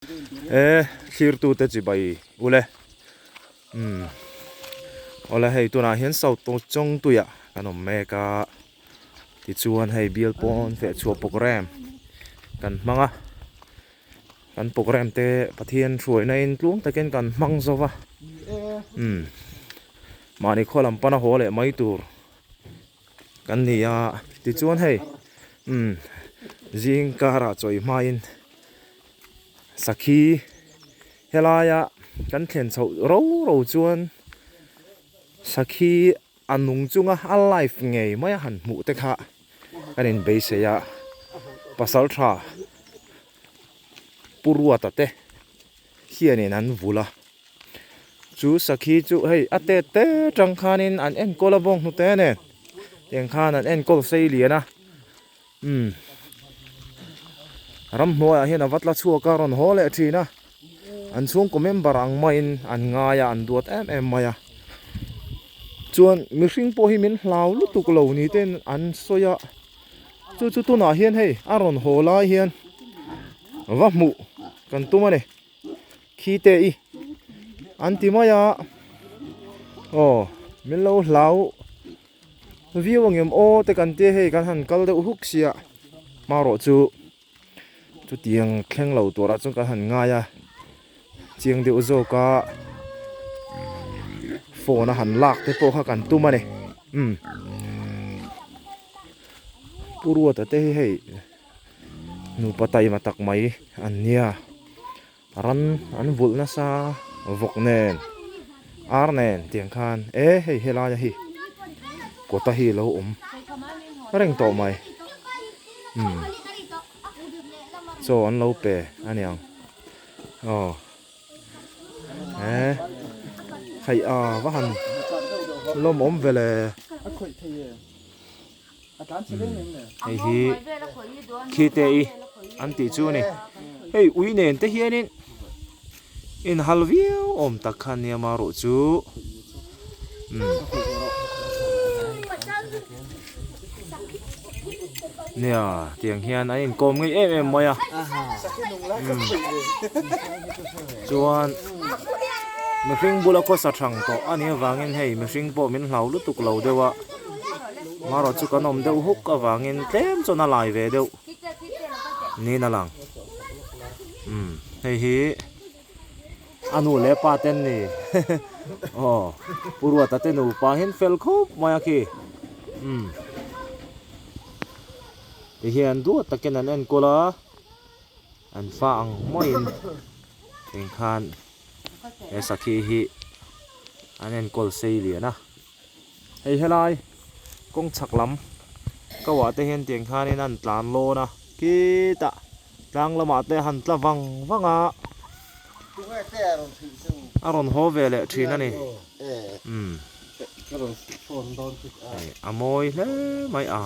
E thlirtute chibai ule umm awle hei tunah hian south chawngtuiah kan awm mek a tichuan hei bial pawn feh chhuah programme kan hmang a kan programme te Pathian hruaina in tluang takin kan hmang zo va umm mahni khaw lam pana haw leh mai tur. Kan ni a, tichuan hei umm zing karah chawi hmain sakhi helaia kan thlen chhoh ro ro chuan sakhi a nung chunga a live ngei mai a han hmuh te kha kan inbeisei a, pasaltha Pu Ruata te hianin an vulh a. Chu sakhi chu hei a tet te tang khanin an enkawl a bawng hnute nen tiang khan an enkawl sei lian a umm ramhnuaiah hian a va tla chhuak a rawn haw leh thin a an chhungkaw member ang maiin an ngai a an duat em em mai a chuan mihring pawh hi min hlau lutuk lo ni ten an sawi a chu chu tunah hian hei a rawn haw lai hian va hmuh kan tum a ni. Khi te i an ti mai a aw min lo hlau viau ang em aw te kan tia hei kan han kal deuh huk sia hmarawh chu chutiang thleng lo turah chuan kan han ngai a chiang deuh zawk a phone a han lak te pawh kha kan tum a ni umm Pu Ruata te hi hei. Nupa taima tak mai an nia ran an vulh nasa vawk nen ar nen tiang khan e hei helaia hi kawta hi lo awm reng tawh mai umm chaw an lo pe aniang aw. E hei a va han lawmawm ve le. Hei hi khite i an tih chu a ni. Hei ui nen te hianin inhal viau awm tak kha nia marawh chu umm nia tiang hian an inkawm ngei em em mai a umm chuan mihring bula khawsa thang tawh a nih avangin hei mihring pawh min hlau lutuk lo deuh a. Marawh chu kan awm deuh huk avangin tlem chuan a lai ve deuh niin a lang. Umm hei hi a nu leh pa te an ni aw Pu Ruata te nupa hian fel khawp mai a khi umm tihian duat takin an enkawl a an fa ang maiin engkhan he sakhi hi an enkawl sei lian a. Hei helai kawng chhak lam ko ah te hian tiang khanin an tlan lawn a khitah tlang lamah te han tla vang vang a a rawn haw ve leh thin a ni umm hei a mawi hle mai a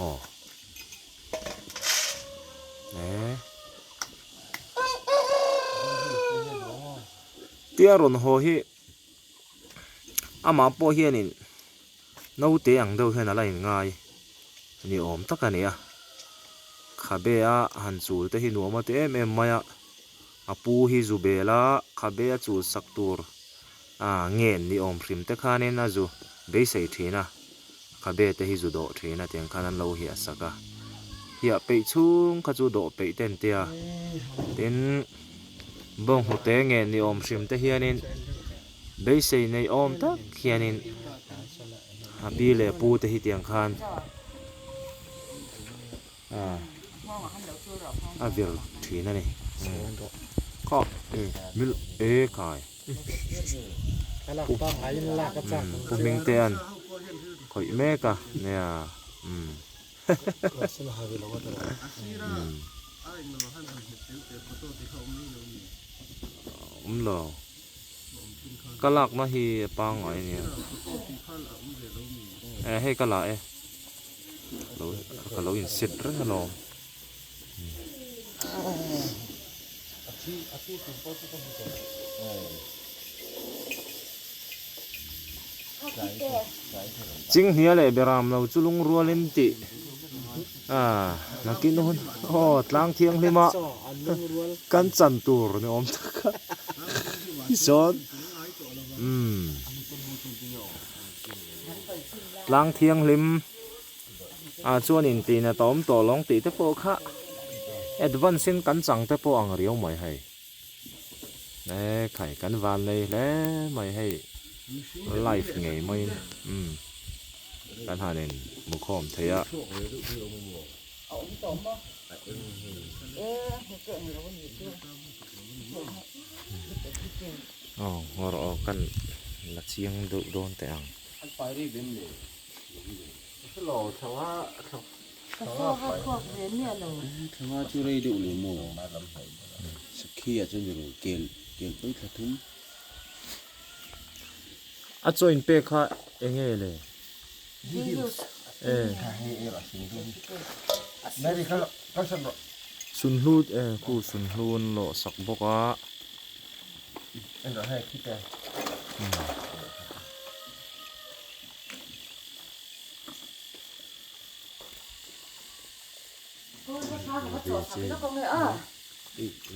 aw e tia rawn haw hi. Amah pawh hianin naute ang deuh hian a la inngai ni awm tak a ni a, khabe a han chul te hi nuam a ti em em mai a, a pu hi zu bel a, khabe a chul sak tur ah ngen ni awm hrim te khanin a zu beisei thin a, khabe te hi zu dawh thin a tiang khan an lo hiah sak a, hiah peih chhung kha chu dawh peih te an tia, tin. Bawnghnute nge ni awm hrim te hianin beisei nei awm tak hianin a pi leh pu te hi tiang khan a vir thin a ni khaw mil e kai pu hming te an khawih mek a nia umm. Awm lo. Ka lakna hi a pangngai ania. E hei ka la e. Lo ka lo in set reng alawm. Chinghnia leh Beram lo chu lungrualin tih. Ah nakin hun aw tlang thianghlim a kan chan tur ni awm tak a tichuan umm tlang thianghlim ah chuan intihna ta awm tawh lawng tih te pawh kha advance in kan chang te pawh ang riau mai hei e khai kan van nei hle mai hei live ngei maiin umm. Kan han in hmu khawm thei a. Aw ngawr aw kan la chiang deuh dawn teh ang. A chaw in pek kha eng nge le? Sunhlu e khu sunhlu an lawh sak bawk a.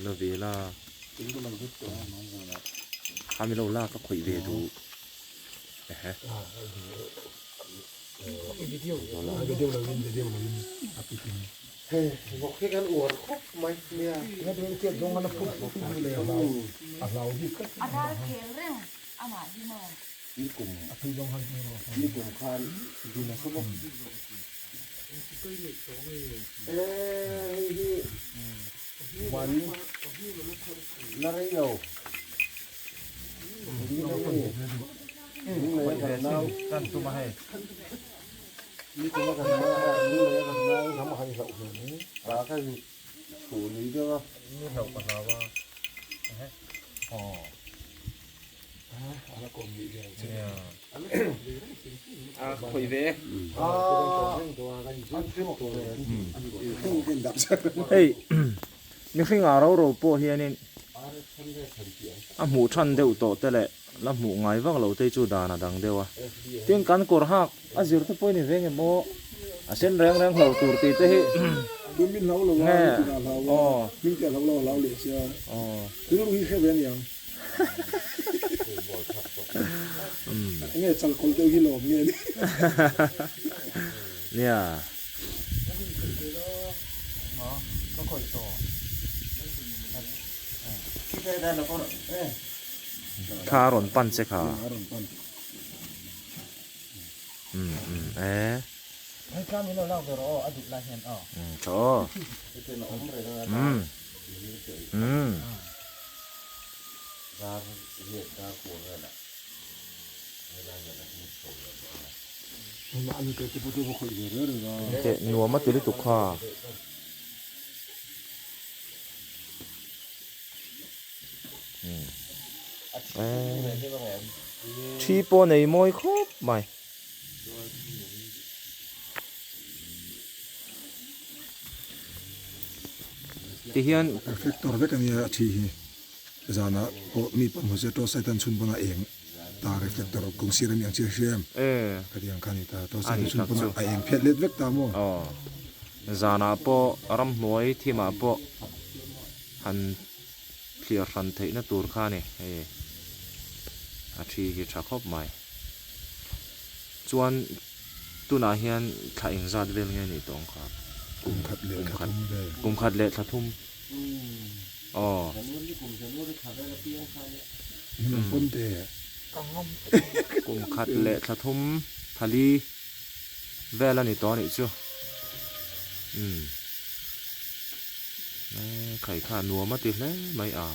La ve la a mi lo la ka khawih ve duh ehe Hei mihring ah ro ro pawh hianin a hmuh than deuh tawh te leh la hmuh ngai vak loh te chu dan a dang deuh a tin kan kawr hak a zir te pawh a ni ve nge maw a sen reng reng hlo tur tih te hi nge aw aw. Enge chal kawl deuh hi lawm nge ni. Nia. Kha a rawn pan che kha. Um um e. Um tha aw. Um um. Teh nuam a ti lutuk kha. Thi pawh nei mawi khawp mai. Tihian Reflector vek a nia a thi hi. Zanah pawh mi pawh hmu se torchlight an chhun pawn a eng ta reflector kawng sir ami ang chiah hria em? Khatiang kha a ni ta torchlight an chhun pawn a eng phiat let vek ta maw? Aw zanah pawh ramhnuai thimah pawh han thliar hran theihna tur kha a ni hei a thi hi tha khawp mai chuan tunah hian thla engzat vel nge a nih tawh ang kha? Kum khat leh thla thum vel. Kum khat leh thla thum. Aw. Kum khat leh thla thum thali vel a ni tawh a nih chu. Umm. Khai kha nuam a ti hle mai a.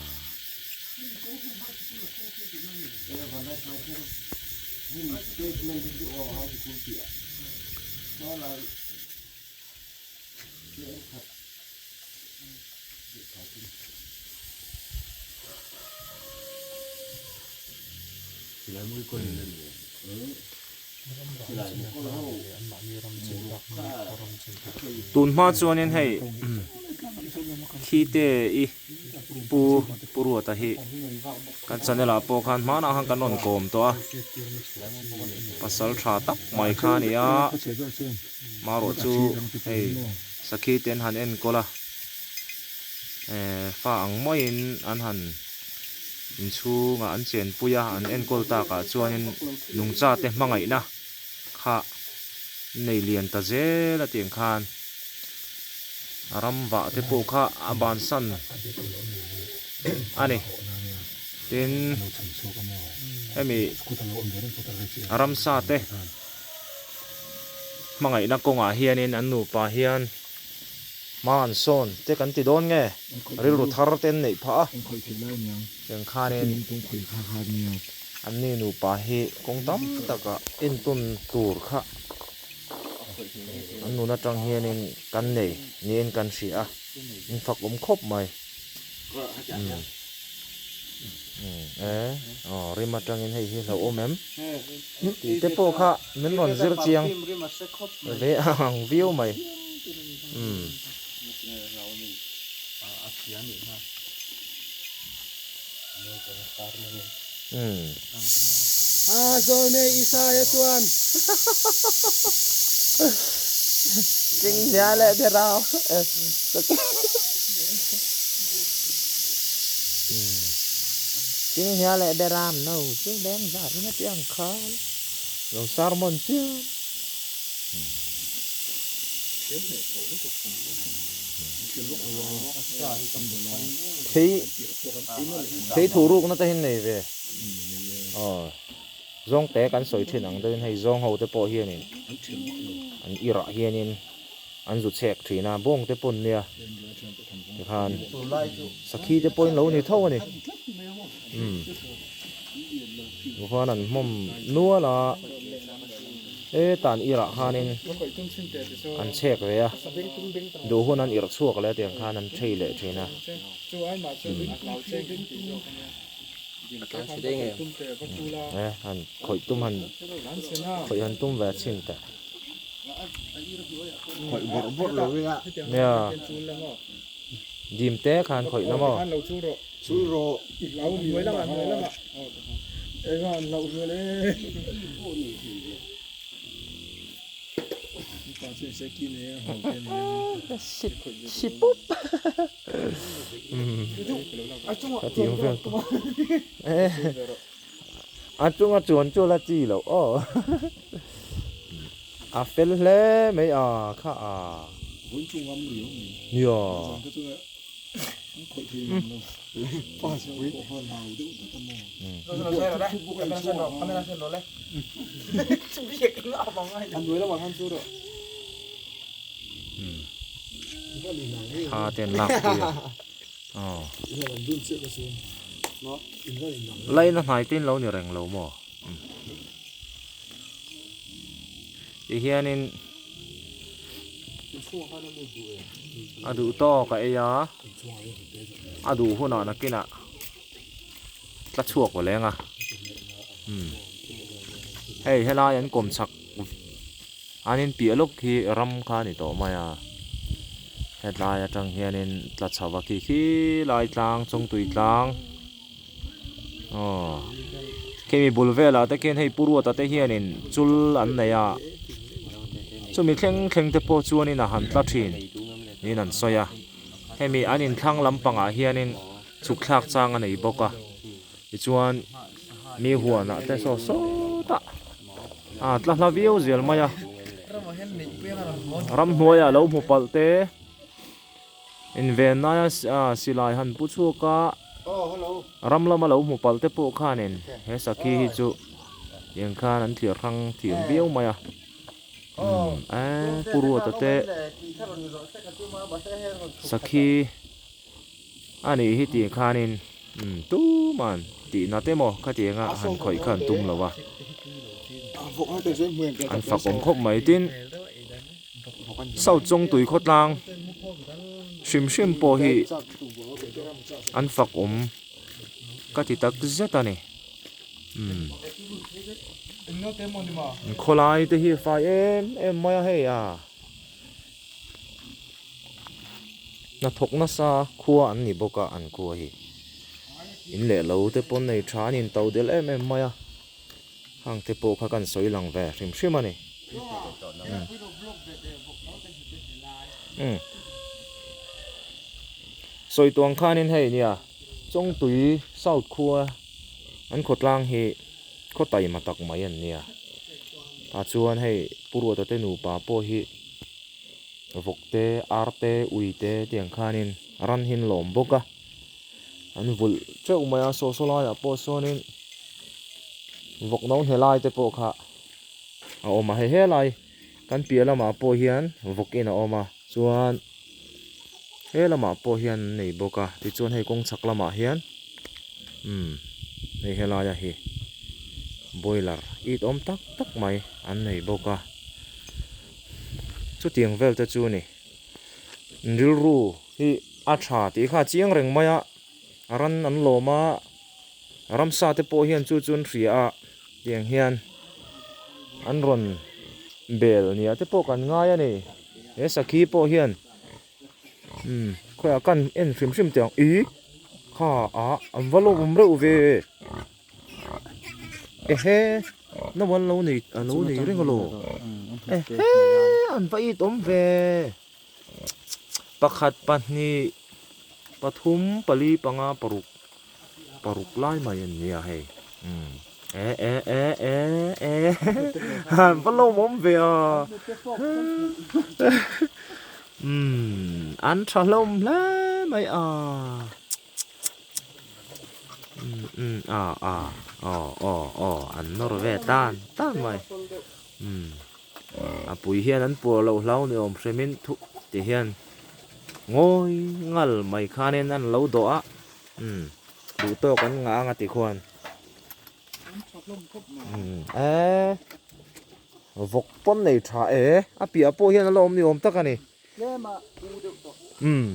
Tun hma chuanin hei khi te i pu pu Ruata hi kan channel ah pawh khan hmanah khan kan rawn kawm tawh a pasal tha tak mai kha a ni a marawh chu hei. Sakhi te an han enkawl a, eh fa ang maiin an han inchhungah an chenpui a, an enkawl takah chuanin nungcha te hmangaihna kha nei lian ta zel a tiang khan a ram vah te pawh kha a bansan a ni. Tin, hemi ramsa te hmangaihna kawngah hianin an nupa hian hma an sawn te kan ti dawn nge rilru thar te an neih phah a tiang khanin anni nupa hi kawng tam takah entawn tur kha an nun atang hianin kan nei niin kan hria a in fak awm khawp mai. E aw rim atangin hei hi hlauhawm em tih te pawh kha min rawn zir chiang ve ang viau mai umm. Chinghnia leh Berau Chinghnia leh Beram no chu beng zat in a piang khai lo sermon chiam. Thei thei thuh rukna te hi nei ve aw zawng te kan sawi thin ang deuhin hei zawng ho te pawh hianin an irah hianin an zu chhek thin a bawng te pawn nia tikhan sakhi te pawhin lo ni tho a ni umm tikhuan an hmawm nual a. He tan irah khanin an chhek ve a, duh hun an irh chhuak leh tiang khan an thei leh thin a. E han khawih tum han khawih han tum ve chhin teh. Khawih bawrh bawrh lo ila. Nia dim te khan khawih la maw. Chul rawh. Si pup a chunga chuan chu la chi loh aw a fel hle mai a kha a nia. Thla te an lak pui a aw laina hnai te in lo ni reng lo maw tihianin. A duh tawk a ei a, a duh hunah nakinah tla chhuak aw leng a, umm hei helai an kawm chak an in piah lawk hi ram kha a ni tawh mai a, hetlai atang hianin tla chho a khi khi lai tlang chawngtui tlang. Aw khemi bul velah te khian hei pu Ruata te hianin chul an nei a chumi thleng thleng te pawh chuanin a han tla thin niin an sawi a hemi an inthlang lampangah hianin chhuk thlak chang a nei bawk a tichuan mi huanah te saw sawtah a tla hla viau zel mai a ramhnuaiah lo hmu palh te. Inven naia silai han pu chhuak a, ram lama lo hmu palh te pawh khanin he sakhi hi chu tiang khan an thliar hrang thiam viau mai a. Umm e Pu Ruata te sakhi a nih hi tih khanin umm tuman tihna te maw khatianga han khawih kha an tum lo a, an fak awm khawp mai tin. South Chawngtui khawtlang hrim hrim pawh hi an fak awm ka ti tak zet a ni umm khawlai te hi a fai em em mai a hei a hnathawk nasa khua an ni bawk a an khua hi in leh lo te pawn nei tha an in to del em em mai a. Hang te pawh kha kan sawi lang ve hrim hrim a ni. Umm. Sawi tuang khanin hei nia Chawngtui South khua an khawtlang hi khaw taima tak mai an nia. Tah chuan hei Pu Ruata te nupa pawh hi vawk te, ar te, ui te tiang khanin ran hi an lawm bawk a. An vulh teuh mai a, saw saw laiah pawh sawnin vawk no hne lai te pawh kha a awm a, hei helai kan piah lamah pawh hian vawk in a awm a chuan he lamah pawh hian an nei bawk a tichuan hei kawng chhak lamah hian umm hei helaia hi boiler it awm tak tak mai an nei bawk a chutiang vel te chu a ni rilru hi a tha tih kha a chiang reng mai a a ran an lawm a ramsa te pawh hian chu chu an hria a tiang hian an rawn bel nia te pawh kan ngai a ni he sakhi pawh hian umm khawiah kan en hrim hrim teh ang ih kha ah an va lawm reuh ve ehe no an lo nei a lo nei reng alo ehe an va it awm ve pakhat pahnih pathum pali panga paruk paruk lai mai an nia hei umm e e e e e an va lawmawm ve a umm an tha hlawm hle mai a umm umm a a aw aw aw an nawr ve tan tan mai umm. A pui hian an puar loh hlau ni awm hrimin thu ti hian ngawi ngal mai khanin an lo dawh a umm duh tawk an ngah ang a ti khuan umm eee vawk pawn nei tha e a piah pawh hian a la awm ni awm tak a ni umm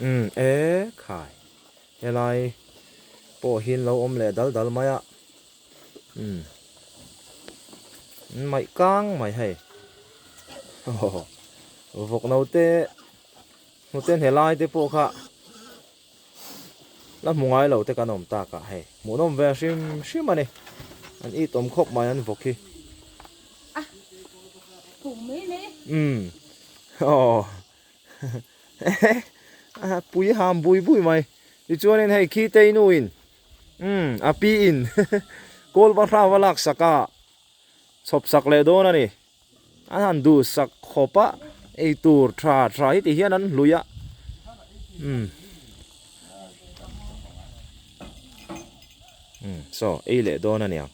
umm eee khai helai pawh hi an lo awm leh dal dal mai a. Umm maih kang mai hei aw vawk naute hnute hne lai te pawh kha la hmu ngai lo te kan awm tak ah hei hmuhnawm ve hrim hrim a ni an it awm khawp mai an vawk hi umm aw pui ham bui bui mai tichuanin hei khi te inu in Umm, a pi in kawl va hra va lak sak a, chhawp sak leh dawn a ni. An han duh sak khawp a, ei tur tha tha hi ti hian an hlui a. Umm. Umm, saw ei leh dawn a niang.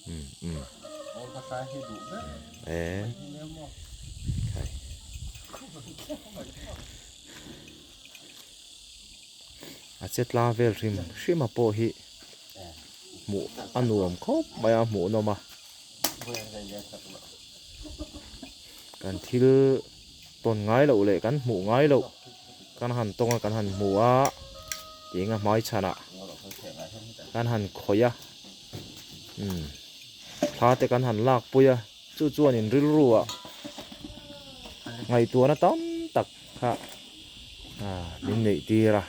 Umm, umm. E. Khai. A che tla vel hrim hrim a pawh hi hmuh a nuam khawp mai a hmuh nawm a kan thil tawn ngai loh leh kan hmuh ngai loh kan han tawng a kan han hmu a tih eng a hmai chhanah kan han khawih a umm thla te kan han lak pui a chu chuanin rilru ah ngaihtuahna tam tak kha min neih tir a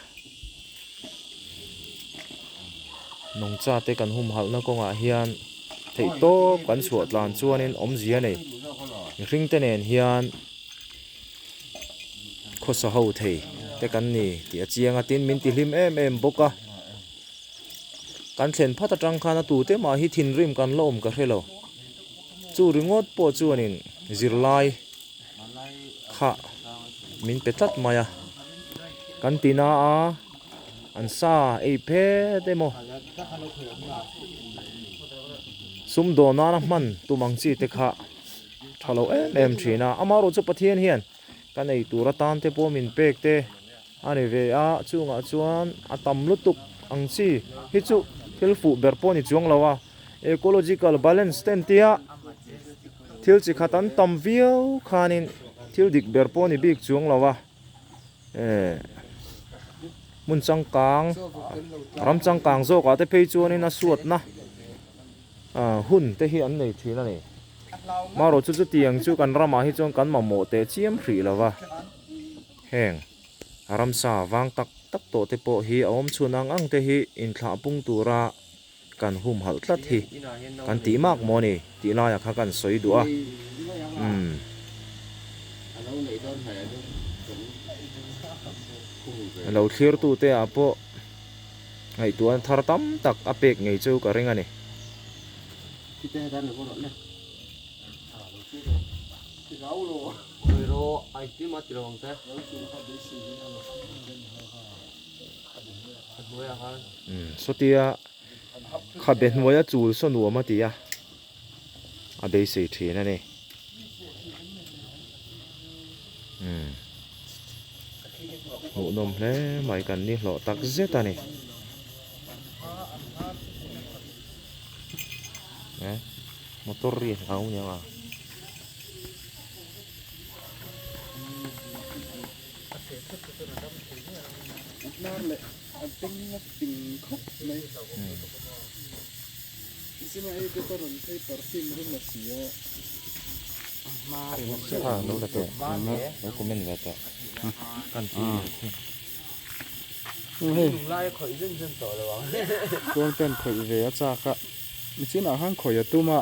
nungcha te kan humhalhna kawngah hian theih tawp kan chhuah tlan chuanin awmzia nei mihring te nen hian khawsa ho thei te kan ni tih a chiang a tin min ti hlim em em bawk a kan thlen phat atang khan a tute mah hi thinrim kan la awm ka hre lo chu ringawt pawh chuanin zirlai kha min pe tlat mai a kan ti na a an sa ei phet emaw sumdawn nana hman tum ang chi te kha tha lo em em thin a amaherawh chu Pathian hian kan ei tur atan te pawh min pek te a ni ve a chungah chuan a tam lutuk ang chi hi chu thil fuh ber pawh a ni chuang lo a ecological balance te an tia thil chi khat an tam viau khanin thil dik ber pawh a ni bik chuang lo a eh hmun changkang ram changkang zawkah te phei chuanin a suatna ah hun te hi an nei thin a ni marawh chu chutiang chu kan ramah hi chuan kan mamawh teh chiam hrih lo va heng ramsa vang tak tak tawh te pawh hi a awm chhun ang ang te hi inthlah pung tura. kan humhalh tlat hi kan tih mak maw ni tih laiah kha kan sawi duh a. Umm. Lo thlirtute ah pawh ngaihtuahna thar tam tak a pek ngei chu ka ring a ni. Sawtia khabe hnuaia chul saw nuam a ti a, a beisei thin a ni. Hmuhnawm hle mai kan ni hlawh tak zet a ni. Motor ri a hlau nia. Tuangten khawih ve a chak a, nichinah khan khawih a tum a,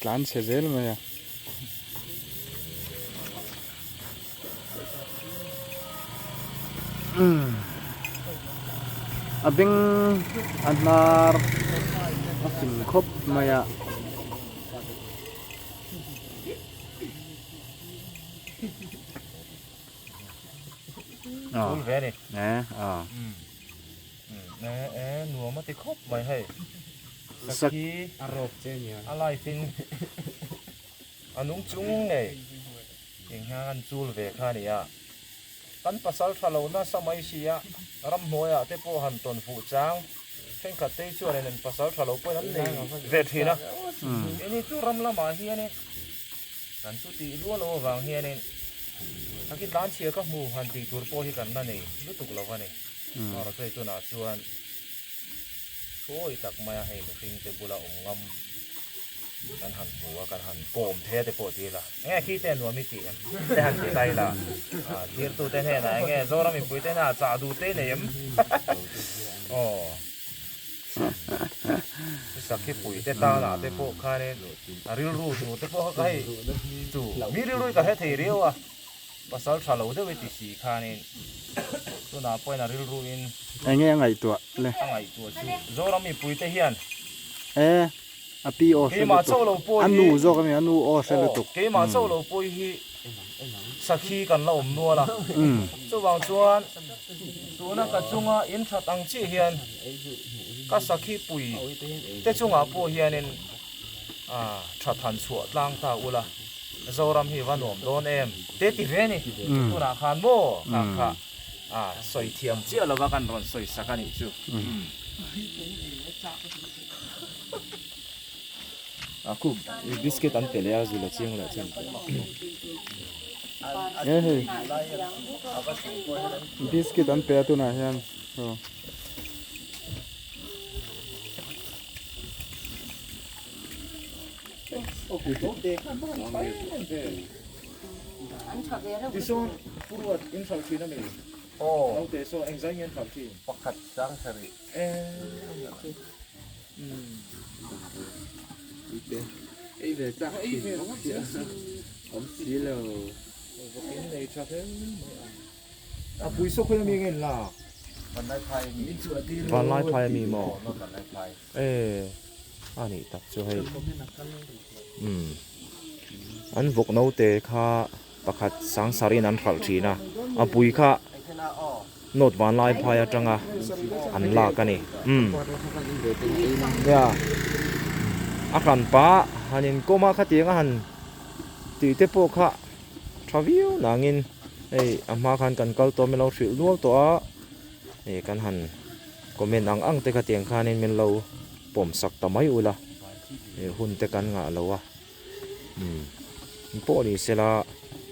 tlan chhe zel mai a. A beng a hnar a fing khawp mai a. Chul ve a ni. E nuam a ti khawp mai hei. Sakhi a life in a nung chung ngei eng hian an chul ve kha a ni a. Kan pasal tha lo nasa mai si a, ramhnuaiah te pawh han tawn fuh chang thenkhat te hi chuan in pasal tha lo pawhin an nei ve thin a. Keini chu ram lamah hianin kan chu tih luah lo avang hianin sakhi tlanchhia ka hmu han tih tur pawh hi kan la nei lutuk lo a ni. Amaherawhchu hei tunah chuan thuawi tak maia hei mihring te bula awm ngam kan han hmu a, kan han kawm thei a te pawh ti ila, enge khi te nuam i tih em? Te han ti ta ila, thirtu te hnenah enge Zoram mipui te hnenah chah duh te i nei em? Aw Sakhi pui te tanah te pawh khanin a rilru tur te pawh kha ka hei chu mi rilru hi ka hre thei riau a. Pasal tha lo deuh i ti si khanin tunah pawhin a rilru in. Enge a ngaihtuah le? A ngaihtuah chu Zoram mipui te hian. E, a pi aw hre lutuk. A nu zawk a mi, a nu aw hre lutuk. Keimah chauh lo pawh hi sakhi kan la awm nual a. Chuvang chuan tuna ka chunga in that ang chiah hian ka sakhi pui te chungah pawh hianin tha than chhuah tlang ta ula. Zoram hi va nuam dawn em? Te ti ve ni. Tunah khan maw kha kha a sawi thiam chiah lova kan rawn sawi sak a nih chu. A khu biscuit an pe leh a zul a chiang leh chin. Nge hei biscuit an pe a tunah hian. Tisawn puruat in hralh thin a mi? Aw. Naute saw engzai nge an hralh thin? Pakhat sang sarih. E a nih chu. Umm. Ei ve chak thin bawk sia. Awm si lo. Vawkin nei tha hle mai ang. A pui saw khawi ami nge in lak? Vanlaiphai ami. Vanlaiphai ami maw? E a nih tak chu hei umm an vawk naute kha pakhat sang sarin an hralh thin a a pui kha note vanlai phai atanga an lak a ni umm nia a hran pah han inkawm a khatiang a han tih te pawh kha tha viau nangin hei a hma khan kan kal tawh a min lo hrilh nual tawh a hei kan han. Comment ang ang te kha tiang khanin min lo pawm sak ta mai ula he hun te kan ngah lo a umm pawh ni sela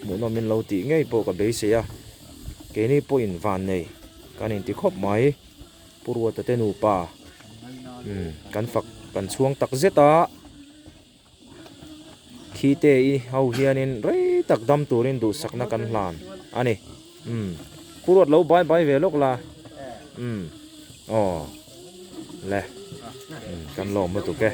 hmuhnawm min lo tih ngei pawh ka beisei a keini pawhin van nei kan inti khawp mai Pu Ruata te nupa umm kan fak kan chhuang tak zet a khi te i ho hianin rei tak dam turin duhsakna kan hlan a ni umm Pu Ruat lo bai bai ve lawk la umm aw le. Kan lawm lutuk e.